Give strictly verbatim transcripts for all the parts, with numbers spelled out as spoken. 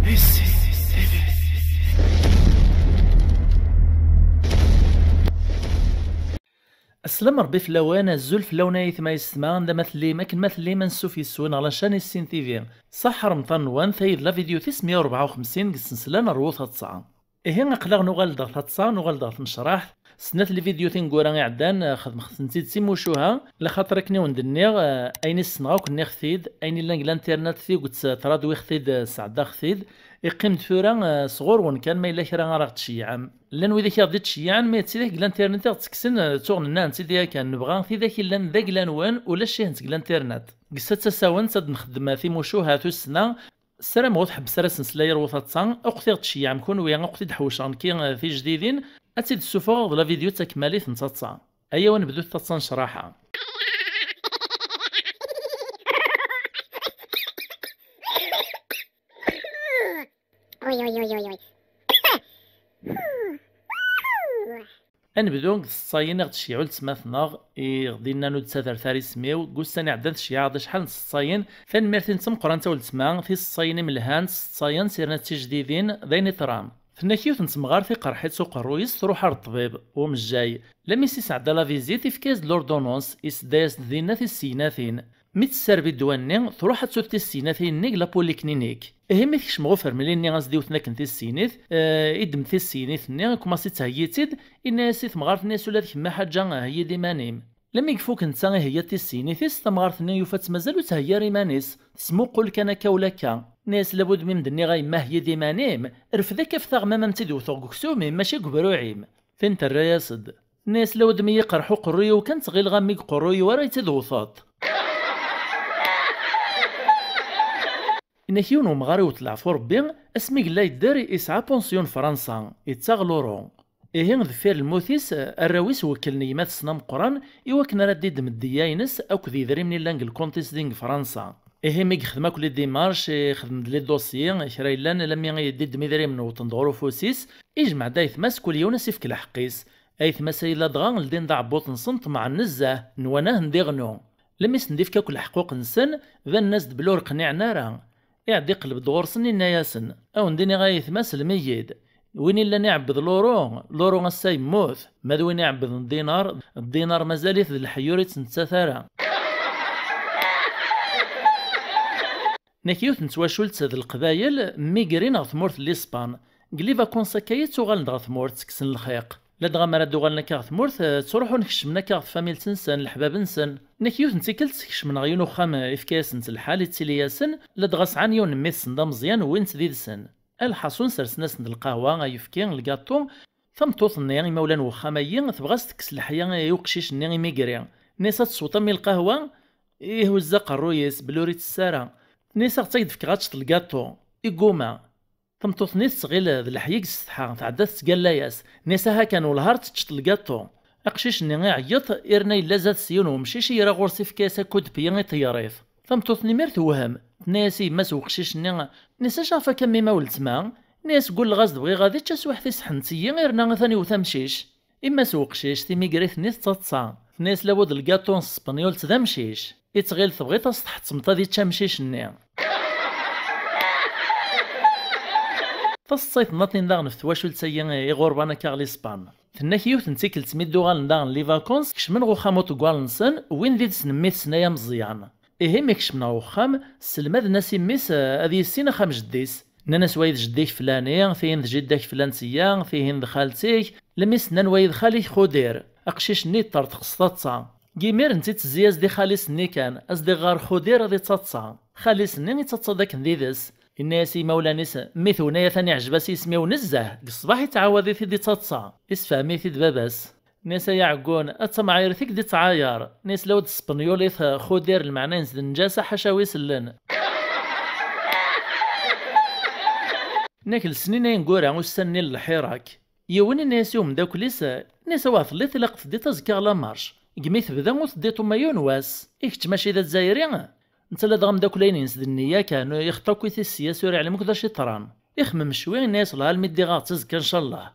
Aslam Rebbi fell-awen, azul fell-awen ay aytma yessetma, anda ma tellim, akken ma tellim, ansuf yes-wen ɣer la chaîne Issin T V. Ṣaḥ remṭan-nwen, tayi d la vidéo tis meyya u rebɛa u xemsin deg ssensla n Rwu Taḍsa. Ihi aql-aɣ nuɣal-d ɣer taḍsa, nuɣal-d ɣer tnecraḥt. Snat les vidéos tineggura iɛeddan, eh, xedmeɣ-tent-id s imucuha, laxaṭer akken i wen-d-nniɣ, eh, ayen i ssneɣ akk nniɣ-t-id, ayen illan deg l'internet tiget, eh, tradwiɣ-t-id, eh, sɛeddaɣ-t-id. Iqqim-d tura, eh, sɣur-wen kan ma yella kra ara ɣ-tceyyɛem. Llan widak i ɣ-d-ittceyyɛen, ma d tidak deg l'internet i ɣ-ttekksen, eh, tuɣ nenna-tent-id yakan. Nebɣa tidak illan d agla-nwen, ulac ihent deg l'internet. Deg-s ad tas-awen-tt ad nxeddem timucuha tussna, ssarameɣ ur tḥebbes ara snesla i Rwu Taḍsa, akk tiɣ tceyyɛem kunwi, akk tid ḥewceɣ nekki, eh, tijdidin, ad tt-id-ssufuɣeɣ d la vidéo d takmalit n taḍsa. Ayaw ad nebdu taḍsa n ccraḥa. Uy, uy, uy, uy, uy. Ad nebdu deg tseḍsayin i ɣ-d-tceyyeɛ weltma-tneɣ, i ɣ-d-innan ur d-ttader ara isem-iw, deg ussan iɛeddan tceyyeɛ-aɣ-d acḥal n tseḍsayin. Tanemmirt-ines d tameqqrant a weltma, tiseḍsayin imelhan, tseḍsayen sirna d tijdidin, d ayen iṭran. Tenna-k yiwet n temɣart iqerḥ-itt uqerruy-is, truḥ ar ṭṭbib, umejjay. Lami s-isɛedda la visite, ifka-yas-d l'ordonnance, isedda-yas-d dinna tissegnatin. Mi tesserbi ddwa-nni, truḥ ad tut tissegnatin-nni deg la polyclinique. Ihi mi tekcem ɣef urmili-nni as-d-iwten akken tissegnit, eh, iddem tissegnit-nni, ikumaṣi yettheyyi-tt-id, inna-yas i temɣart-nni: "As ula d kemm a Ḥaǧa, heyyi-d iman-im." Lami ifuk netta iheyya-d tissegnit-is, tamɣart-nni yufa-tt mazal ur theyyi ara iman-is, tesmuqul kan akka ula akka. Tenna-yas: "Labud mi m-d-nniɣ a yemma heyyi-d iman-im, rfed akka ɣef taɣma ma m-tt-id-wteɣ deg uksum-im, mačči deg ubruɛ-im." Tin terra-yas-d. Tenna-yas: "Lawed mi yi-iqerḥ uqerruy-iw kan, ttɣileɣ am mi deg uqerruy-iw ara yi-tt-id-tewteḍ." Inna-k yiwen wemɣar iwet leɛfu Rebbi, asmi yella yedder, yesɛa pension Fransa, yettaɣ luru. Ihi, deffir lmut-is, arraw-is wekklen gma-tsen ameqqran i wakken ara d-iddem ddeyya-ines akked yedrimen yellan deg lkunt-is din deg Fransa. Ihi, mi yexdem akk les démarches, ixdem-d les dossiers, kra yellan, alammi i d-iddem idrimen wwḍen-d ɣer ufus-is, ijmeɛ-d ayetma-s, kul yiwen ad s-ifk lḥeqq-is. Ayetma-s ay ladɣa ldin-d aɛebbuḍ-nsen, ṭemɛen nezzeh, nwan ad ten-d-iɣnu. Lmi sen-d-ifk akk leḥquq-nsen, banen-as-d belli ur qniɛen ara. Iɛedda iqelleb-d ɣur-sen, inna-yasen: "A wen-d-iniɣ a ayetma, sellem-iyi-d. Win illan iɛebbed luru, luru ass-a yemmut. Ma d win iɛebbden ddinar, ddinar mazal-it d leḥyu ur ittmettat ara." Nek yiwet n twacult d Leqbayel, mmigrin ɣer tmurt n Lispan. Deg les vacances akka i ttuɣalen-d ɣer tmurt, tekksen lxiq. Ladɣa mi ara d-uɣalen akka ɣer tmurt, eh, ttruḥun kecmen akka ɣer tfamilt-nsen, leḥbab-nsen. Nek yiwet n tikkelt, kecmen ɣer yiwen uxxam, eh, ifka-yasen-tt lḥal, ittili-yasen, ladɣa sɛan yiwen n mmi-tsen d ameẓyan, wwin-t d id-sen. A lḥaṣun, sersen-asen-d lqahwa, ayefki, lgaṭu. Tameṭṭut-nni, imawlan n uxxam-ayi, tebɣa ad s-tekkes leḥya i uqcic-nni imigri. Nni-as: "Ad tesweḍ a mmi lqahwa?" Ihuzz aqerruy-is, belli ur ittess ara. Nni-as: "Aɣ-tt-id-fkeɣ ad teččeḍ lgaṭu." Igguma. Tameṭṭut-nni tettɣil d leḥya i yessetḥa, tɛedda tettgalla-yas. Nni-as: "Aha kan, wellah ar teččeḍ lgaṭu." Aqcic-nni iɛeyyeḍ, irna yella zdat-s yiwen wemcic i ira ɣur-s, ifka-yas akudpya i teɣrit. Tameṭṭut-nni imir tewhem, tenna-yas i yemma-s n weqcic-nni: "Nni-as, acu ɣef akka a mmi ma weltma?" Nni-as: "Ggulleɣ-as-d bɣiɣ ad ičč, taswiḥt-is ḥennet-iyi, irna atan iwet amcic." Yemma-s n weqcic, timigrit-nni tettaḍsa. Tenna-yas: "Lawed lgaṭu n Spenyult d amcic." I tɣil tebɣiḍ ad s-tḥettmeḍ ad ičč amcic-nni. Taseḍsayt nniḍen daɣen ɣef twacult-agi iɣurban akka ɣer Lispan. Tenna-k yiwet n tikkelt mi d-uɣalen daɣen les vacances, kecmen ɣer uxxam uṭeggal-nsen, wwin d id-sen mmi-tsen ay ameẓyan. Ihi mi kecmen ɣer uxxam, sselmaden-as i mmi-s, eh, ad yissin axxam jeddi-s. Nnan-as: "Wayi d jeddi-k flani, tihin d jidda-k flantiyya, tihin d xalti-k." Lmi s-nnan: "Wayi d xali-k Xudir." Aqcic-nni yeṭṭerḍeq s taḍsa. Deg yimir, netta ittezzi-as-d i xali-s-nni kan, as-d-iɣɣar Xudir ad ittaḍsa. Xali-s-nni ittaḍsa-d akken d ides. Inna-yas i yimawlan-is: "Mmi-twen ay atan iɛjeb-as yisem-iw nezzeh, deg ṣṣbeḥ ittɛawad-it-id ittaḍsa." Isfehm-it-id baba-s. Nni-as: "Ay aɛeggun, a tamɛayrit i k-d-ittɛayar." Nni-as: "Lawed s tespenyulit, Xudir, lmeɛna-ines d nnǧasa, ḥaca wi isellen." Nek lesnin-a ineggura ussan-nni n lḥirak. Yiwen inna-yas i umeddakel-is, nni-as: "Awah telliḍ ilaq teddiḍ azekka ɣer lamarc. Deg mi tebda ur teddiḍ uma yiwen wass. I kečč mačči d azzayri?" Netta ladɣa ameddakel-a-ines d nniya kan, ixeṭṭa akk i tissiyas, ur iɛlim akk d acu iṭran. Ixemmem cwi, inna-yas: "Lha almi ddiɣ-aɣ-tt azekka ncallah."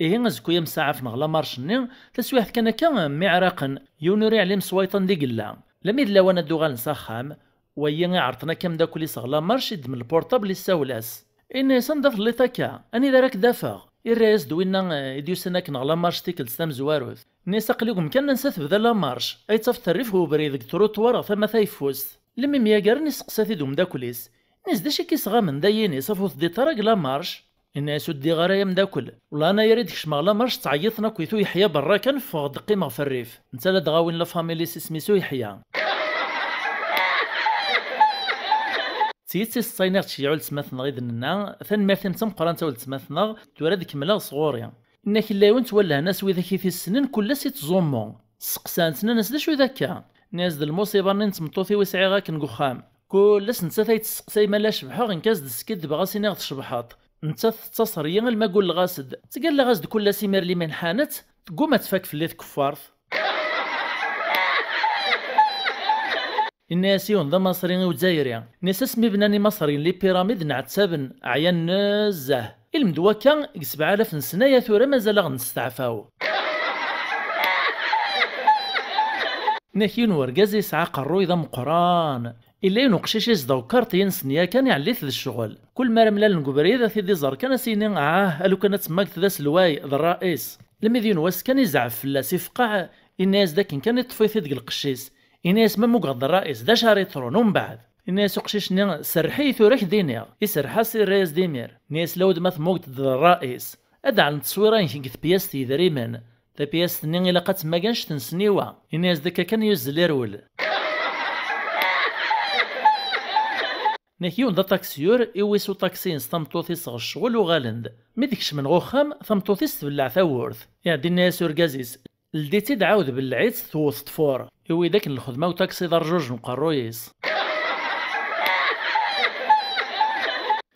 Ihi azekka-ya msaɛaf neɣ lamarc-nni, taswiɛt kan akka mmi ɛraqen, yiwen ur iɛlim s wayeḍ anda i yella. Lami d lawan ad d-uɣalen s axxam, wayi iɛerḍen akka ameddakel-is ɣer lamarc, iddem lpurṭabl, issawel-as. Inna-yas: "Anda telliḍ akka? Anida ara k-d-afeɣ?" Irra-yas-d winna, eh, i d-yusan akken ɣer lamarc tikkelt tamezwarut. Inna-yas: "Aql-i deg umkan ansa tebda lamarc, ay ttafeḍ rrif n ubrid deg trottoir ɣer tama tayeffust." Lemmi myagaren, iseqsa-t-id umeddakel-is. Inna-yas: "D acu i k-isɣamen da yini, saf ur teddiḍ ara deg lamarc?" Inna-yas: "Ur ddiɣ ara ay ameddakel. Wellah anayer i d-kecmeɣ lamarc ttɛeyyiḍen akk-it Uyeḥya berra kan, ffɣeɣ-d qqimeɣ f rrif. Netta la d-ɣawin la famille-s isem-is Uyeḥya." D tidet iseṭṭayen i ɣ-d-tceyyeɛ weltma-tneɣ i d-nenna, tanemmirt-im d tameqqrant a weltma-tneɣ, tura ad kemmleɣ sɣur-i. Inna-k illa yiwen ttwallhen-as widak i t-issnen kul ass ittẓummu. Seqsan-t, nnan-as: "D acu d akka?" Nnan-as: "D lmuṣiba-nni n tmeṭṭut-iw i sɛiɣ akken deg uxxam. Kul ass nettat ay testeqsay ma la cebḥeɣ, nekk ad s-d-skiddbeɣ, ad s-iniɣ tecebḥeḍ. Nettat tettaṣer-iyi alma gulleɣ-as-d. Ttgalleɣ-as-d kul ass imir limin ḥanet, tegguma ad tfak fell-i tkeffart." Inna-yas yiwen d amaṣri i uzzayri. Inna-yas: "Asmi bnan imaṣriyen les pyramides nɛettaben, ɛyan nezzeh. Ilmend wakka, deg sebɛa alaf n ssna ya tura mazal-aɣ nesteɛfaw." Inna-k yiwen wergaz yesɛa aqerruy d ameqqran. Illa yiwen uqcic izdeɣ ukarṭi-ines n yakan, iɛelli-t d ccɣel. Kul mi ara mlalen deg ubrid, ad t-id-iẓer kan, ad s-yini: "Ah, a lukan ad temmageḍ d aselway, d rraïs." Lemmi d yiwen wass kan, izeɛɛef fell-as, ifqeɛ, inna-yas-d akken kan iṭṭef-it-id deg lqecc-is. Inna-yas: "Ma mmugeɣ-d rraïs, d acu ara yeḍrun umbeɛd?" Inna-yas uqcic-nni: "Serreḥ-iyi tura ad k-d-iniɣ." Iserreḥ-as, irra-yas-d imir. Inna-yas: "Lawed ma temmugeḍ-d d rraïs, ad d-ɛlen tteswira-inek deg tpyast yedrimen. Tapyast-nni ilaq ad temmag annect n ssniwa." Inna-yas-d akka kan yuzzel irwel. Nek yiwen d aṭaksiyur, iwwi s uṭaksi-ines tameṭṭut-is ɣer ccɣel, uɣalen-d. Mi d-kecmen ɣer uxxam, tameṭṭut-is tbelleɛ tawwurt. Iɛeddi inna-yas urgaz-is: "Ldi-tt-id, ɛawed belleɛ-itt, tewwet ṭṭfur." Iwwi-d akken lxedma uṭaksi d arjuj n uqerruy-is.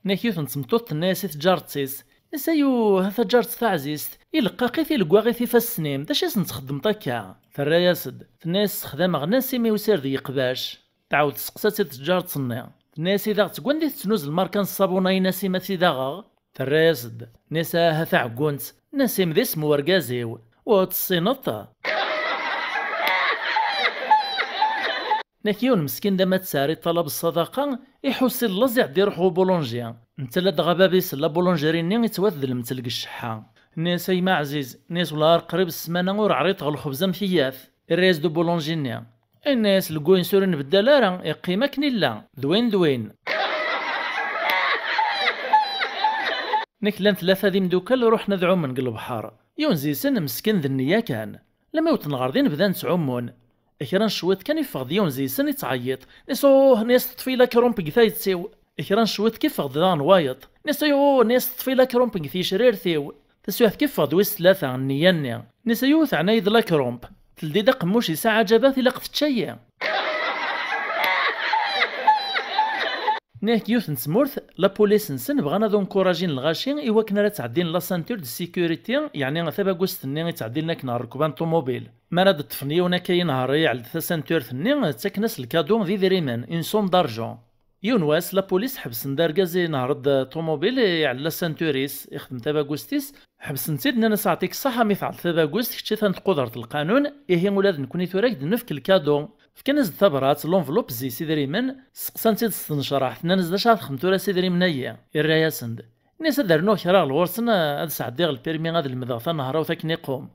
Nek yiwet n tmeṭṭut tenna-yas i tǧaret-is: "Nessa yuh, a taǧaret taɛzizt, ileqqaq-it, ileggaɣ-it ifassen-im, d acu i sen-txeddmeḍ akka?" Terra-yas-d, tenna-yas: "Ssexdameɣ Nasim i usired n yeqbac." Tɛawed testeqsa-tt-id tǧaret-nni. Tenna-yas: "I daɣ seg wanda i tettnuz lmarka n ṣṣabun-a i Nasim ad t-id-aɣeɣ?" Terra-yas-d. Tenna-yas: "Aha taɛeggunt, Nasim d isem n urgaz-iw, ur t-tessineḍ-t?" Nek yiwen meskin d amattar iṭalab ṣṣadaqa, iḥus i llaẓ, iɛeddi iruḥ ɣer ubulunji. Netta ladɣa bab-is n la boulangerie-nni ittwat d lemtel deg cceḥḥa. Nni-as: "A gma ɛziz," nni-as, "wellah ar qrib ssmana ur ɛriḍeɣ lxebz amek iyyat." Irra-yas-d ubulunji-nni. Inna-yas: "Lguyens ur nbeddal ara, iqqim akken illa, d win d win." Nek llan tlata d imdukal ruḥen ad ɛumen deg lebḥer. Yiwen zi-sen meskin d nniya kan. Lami wten ɣer din bdan ttɛummun. Kra n cwiṭ kan iffeɣ-d yiwen zi-sen ittɛeyyiṭ. Nni-as: "Uh," nni-as, "teṭṭef-iyi la krump deg tayet-iw." Kra n cwiṭ kan iffeɣ-d daɣen wayeṭ. Nni-as: "Ayuu," nni-as, "teṭṭef-iyi la krump deg ticrirt-iw." Taswiɛt kan iffeɣ-d wis tlata, nniya-nni. Nni-as: "Ayuu, teɛna-yi-d la krump. Teldi-d aqemmuc yesɛa aɛjabat, ilaq tečča-yi." Nniɣ-k yiwet n tmurt, la police-nsen bɣan ad encouragin lɣaci i wakken ara ttɛeddin la ceinture de sécurité, yeɛni tabagust-nni i ttɛeddin akken ɣer rrekba n ṭumubil. Mi ara d-ṭṭfen yiwen akka inehher iɛell-d tasantirt-nni, ttaken-as lkadu d idrimen, une somme d'argent. Yiwen wass, la police ḥebsen-d argaz inehher-d ṭumubil, iɛell la ceinture-is, ixdem tabagust-is, ḥebsen-t-id, nnan-as: "Aɛṭik ṣṣaḥa mi tɛell tabagust, kečč atan tqudreḍ lqanun, ihi ula d nekkni tura ad k-d-nefk lkadu." Fkan-as-d tabrat, l'enveloppe zi s idrimen, steqsan-t-id s tnecraḥt, nnan-as: "D acu ara texdem tura s idrimen-agi?" Irra-yasen-d. Nni-as: "Ad rnuɣ kra ɣer ɣur-sen, ad sɛeddiɣ lpirmi, ad lemdeɣ tanehrawt akken iqum."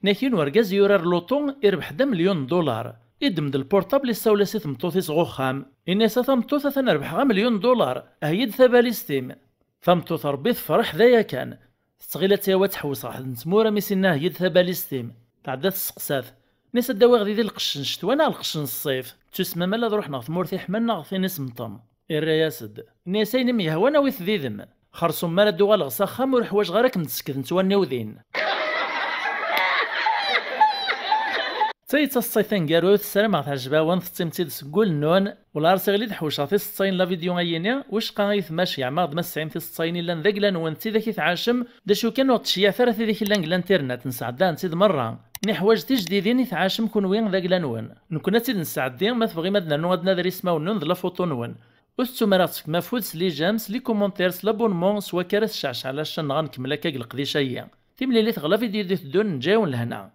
Nek yiwen urgaz yurar luṭu, irbeḥ-d amelyun n dollar. Iddem-d lpurṭabl, issawel-as i tmeṭṭut-is ɣer uxxam. Inna-as: "A tameṭṭut, atan rebḥeɣ amelyun n dollar, heyyi-d tabalizt-im." Tameṭṭut Rebbi tefreḥ d aya kan. Tettɣil ad tt-yawi ad tḥewwes ɣer ḥedd n tmura, mi s-inna: "Heyyi-d tabalizt-im." Tɛedda tesseqsa-t. Nni-as: "Ad d-awiɣ didi lqecc n ccetwa neɣ lqecc n ṣṣif? Ttusmem ala ad ruḥen ɣer tmurt iḥman neɣ ɣer tin isemṭem." Irra-yas-d. Nni-as: "Ayen i m-yehwan awi-t did-m. Xersum mi ara d-uɣaleɣ s axxam ur ḥwajeɣ ara ad kem-d-ssekdent wallen-iw din." D tayet taseḍsayt taneggarut, ssarameɣ teɛjeb-awen, tettim-tt-id seg wul-nwen. Wellah ar siɣli d-ḥewceɣ tiseḍsayin n la vidéo ayini, wicqa ay tmac yeɛmeɣ-d ma tesɛim tiseḍsayin illan d agla-nwen d tidak i tɛacem, d acu kan ur ttceyyiɛet ara tidak illan deg l'internet, nesɛeddaɛen-tt-id merra. Neḥwaǧ tijdidin i tɛacem kunwi d agla-nwen. Nekkni ad tt-id-nesɛeddi, ma tebɣim ad nernu ad nader ismawen-nwen d la photo-nwen. Ur tettum ara ad tefkem afud s les j'aime, s les commentaires, s l'abonnement, s wakka ara tecceɛceɛ la chaîne neɣ ad nkemmel akka deg leqdic-agi. Timlilit ɣer la vidéo d-iteddun, neǧǧa-yawen lehna.